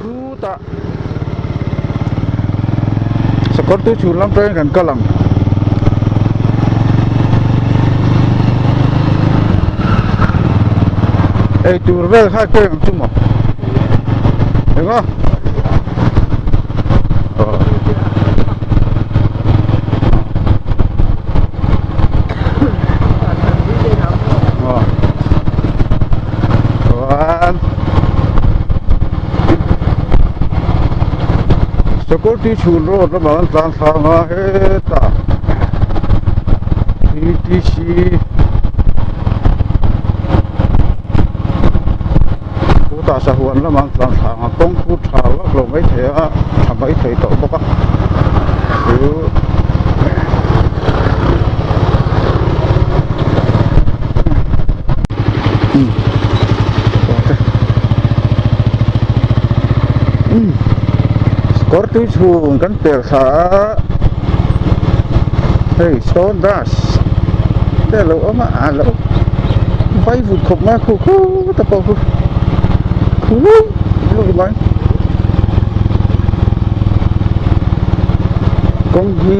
Khutah sakawr tui chhun lam peng kan kal ang. Ei tur vel kha keng ang chu maw? Enga? Security chhun road lamah an tlan thlang a hetah etc chutah sahuan lamah an tlan thlang a kawng khu tha vak lo maithei a tha maithei tawh bawk a chu. Kawr tui chhung kan per thla a hei stone dust te a lo awm a a lo vai vut khawp mai a khu khut a pawh khu khu luih mai kawng hi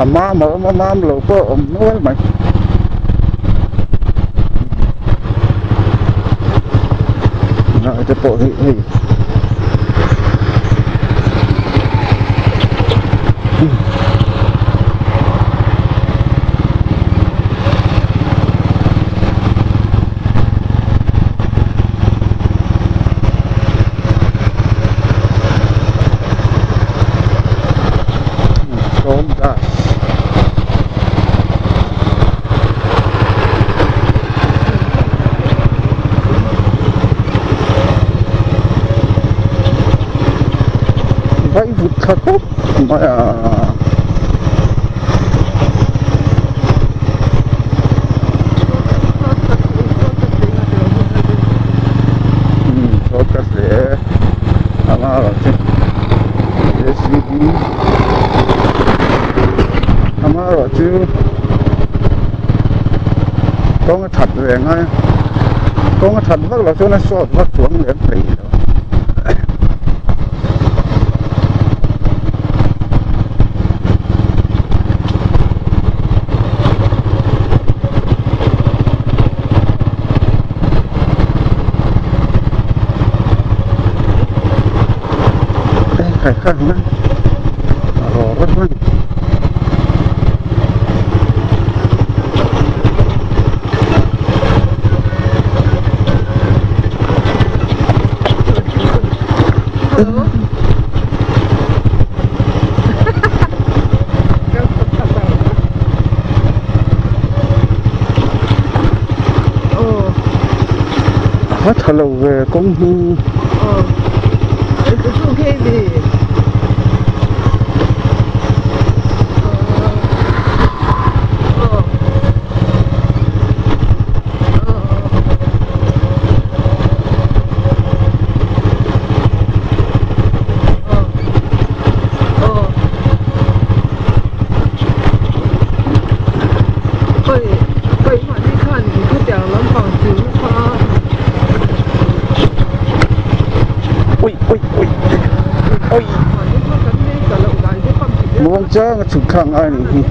a mam a awm a mam lo pawh a awm nual mai. Lai te pawh hi hei Stone dust. Vai vut tha khawp mai a. Shortcut leh anga chu J C B amaherawhchu kawng a that ve ngai a kawng a that vak loh chuan a sawt vak chuang lem thei lo. A tha lo ve kawng hi. Ui ui ui ui muang chang a chhuk thlak ngai anih hi.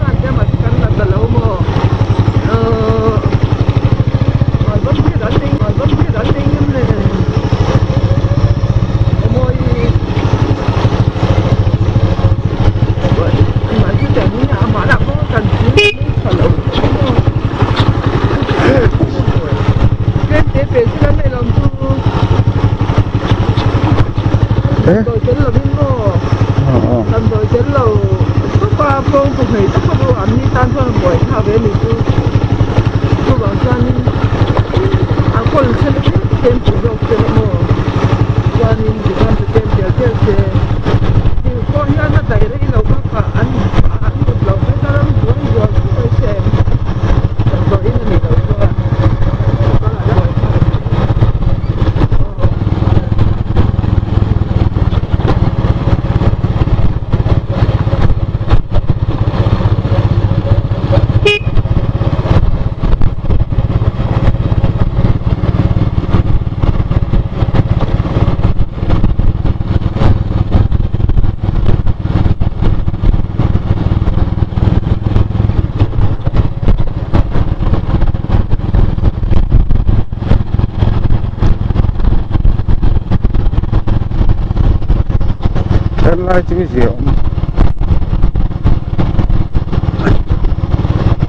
Kal lai chu zia awm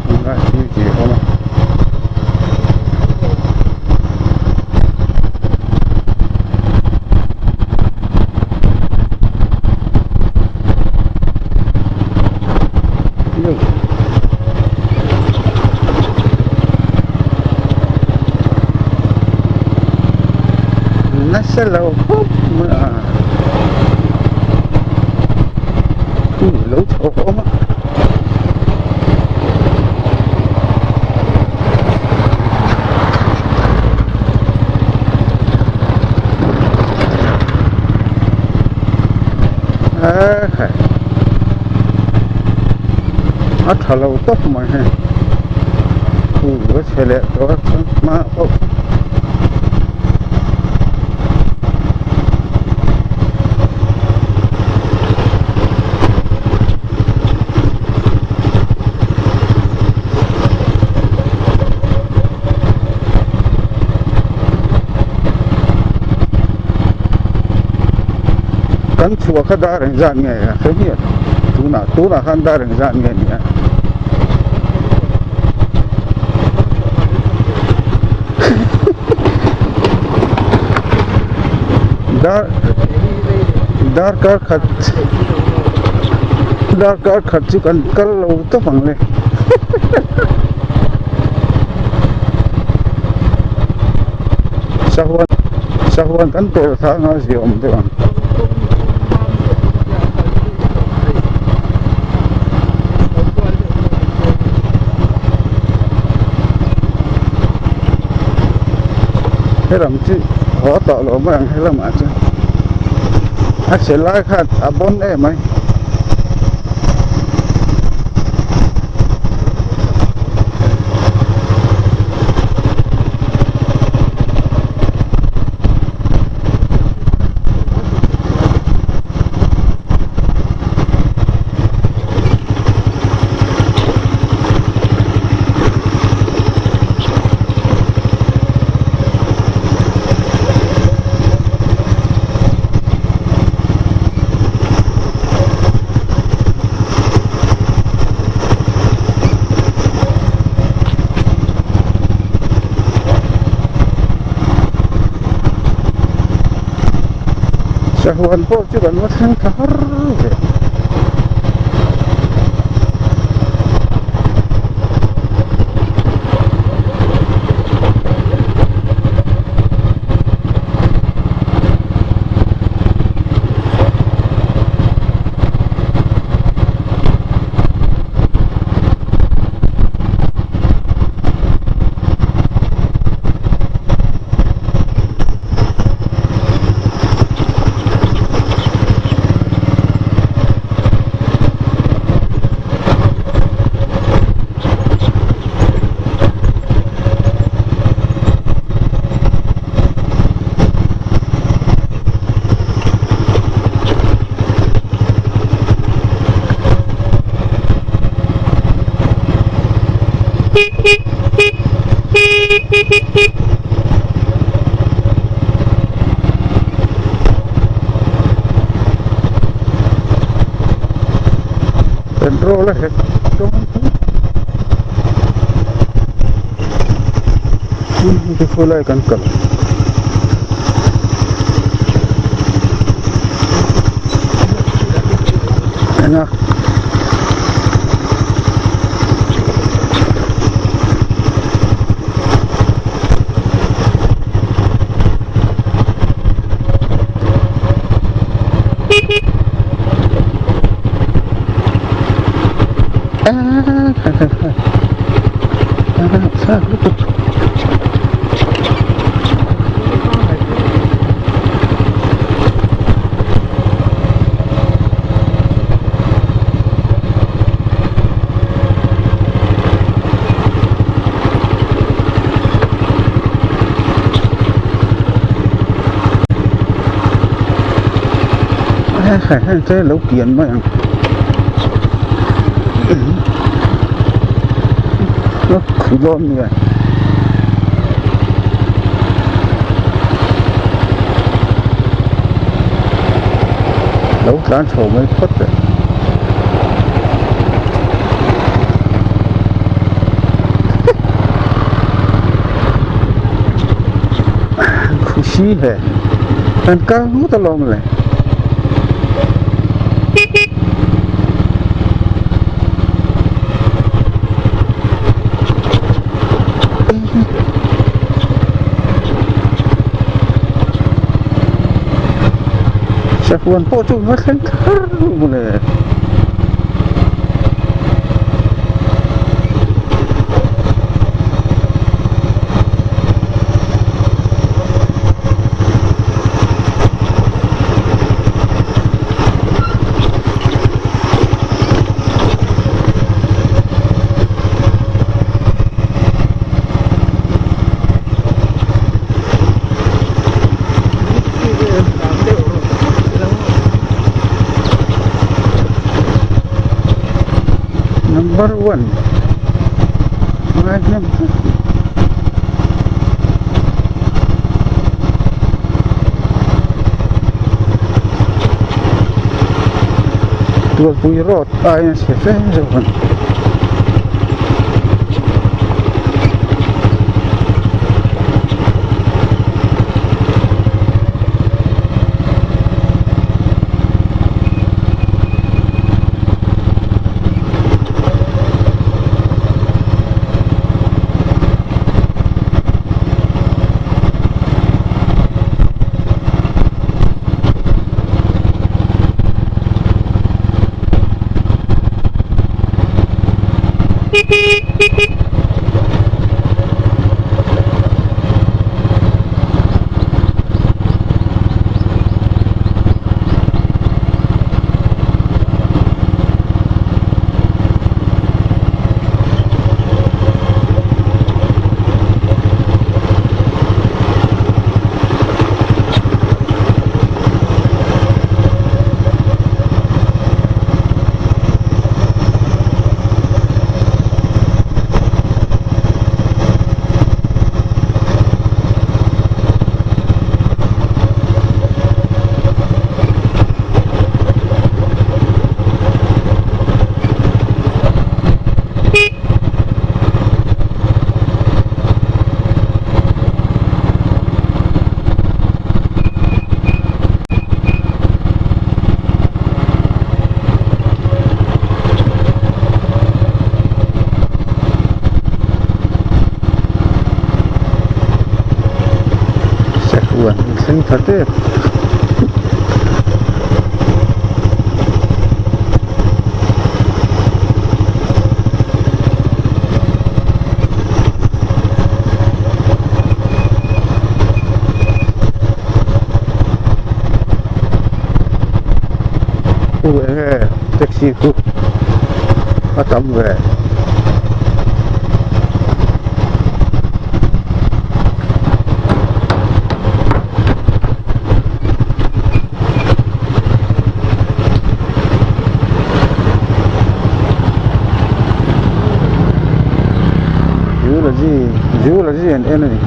kal lai chu zia awm a. Nasa lo khawp mai a khu lo chho awm a. A tha lo tawp mai hei khu a chhe leh tawh a chuan hma pawh Kan chhuah kha dar engzat nge a hre miah lo tunah tunah khan dar engzat nge ni a. Dar darkar khat darkar khat chu kan kal lo tawp ang le. Sahuan sahuan kan pel thla anga zia awm deuh ang. Helam chu haw tawh lo mai ang helamah chuan a chhe lai kha a bawn em mai. Sahuan pawh chu kan va thleng tha har ve. Petrol a hek dawn chu khawlai kan kal. Eng a. Heng te lo kian mai ang khu dawn nia. Lo tlan chho mai phawt teh. Khushi he. An kal ngawt alawm le. Sahuan pawh chu va thleng thar mawle. Number one ngai hnem Tualpui road aiin a chhe fe zawk a ni. Sahuan thleng tha tep. Khu enge taxi khu a tam ve. Zoology zoology an en a ni.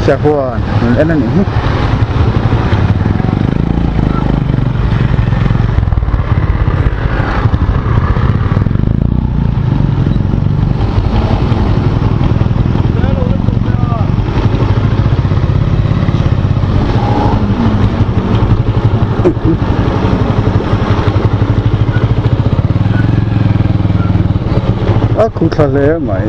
Sahuan an en a nih hi. A khu thla hle mai.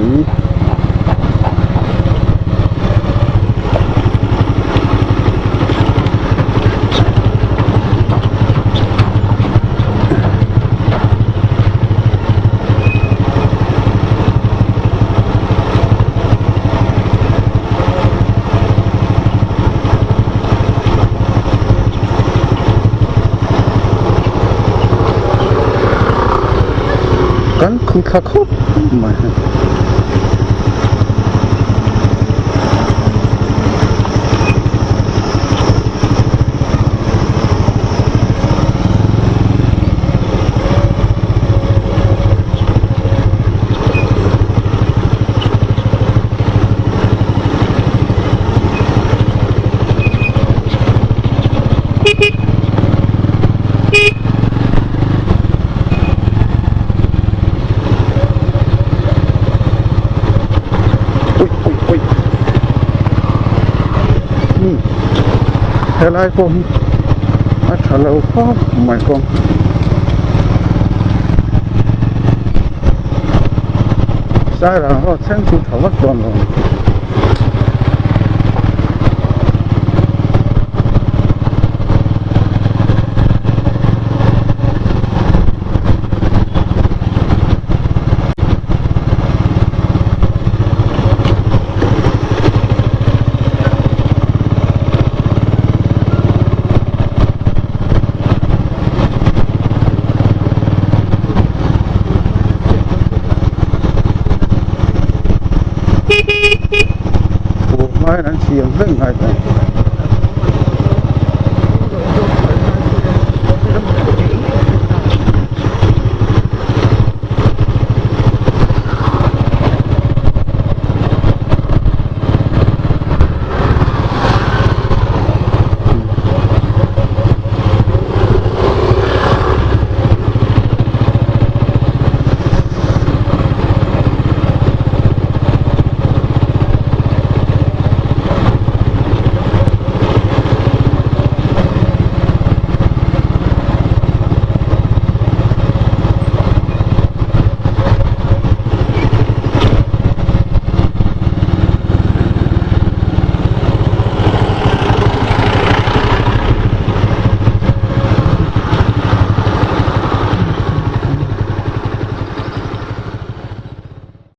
Kan khu thla khawp mai. Helai pawh hi a tha lo khawp mai kawng. Sairang road thleng chu tha vak dawn lo a ni. Fur hmain an siam vek ngai ta.